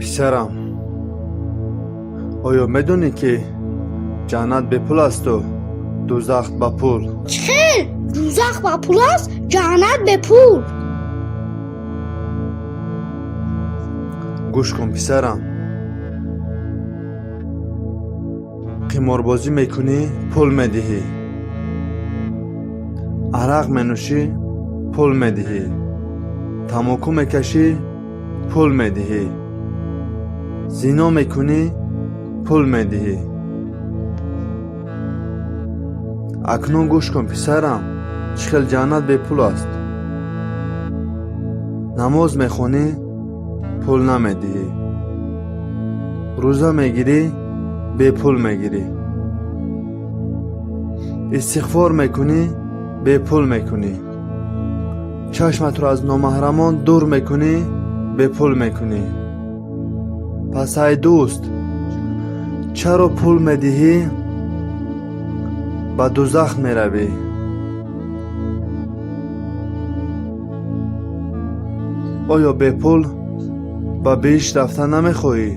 Писарам, оё медонӣ, ки ҷаннат бепул асту дӯзах ба пул? Чӣ хел дӯзах ба пул аст, ҷаннат бепул? Гӯш кун, писарам, қиморбозӣ мекунӣ, пул медиҳӣ, арақ менӯшӣ, пул медиҳӣ, тамоку мекашӣ, пул медиҳӣ, зино мекунӣ, пул медиҳӣ. Акнун гӯш кун, писарам, чӣ хел ҷаннат бепул аст. Намоз мехонӣ, пул намедиҳӣ, рӯза мегирӣ, бепул мегирӣ, истиғфор мекунӣ, бепул мекунӣ, чашматро аз номаҳрамон дур мекунӣ, бепул мекунӣ. Пас, ай дӯст, чаро пул медиҳӣ, ба дӯзах меравӣ? Оё бепул ба биҳишт рафтан намехоҳӣ?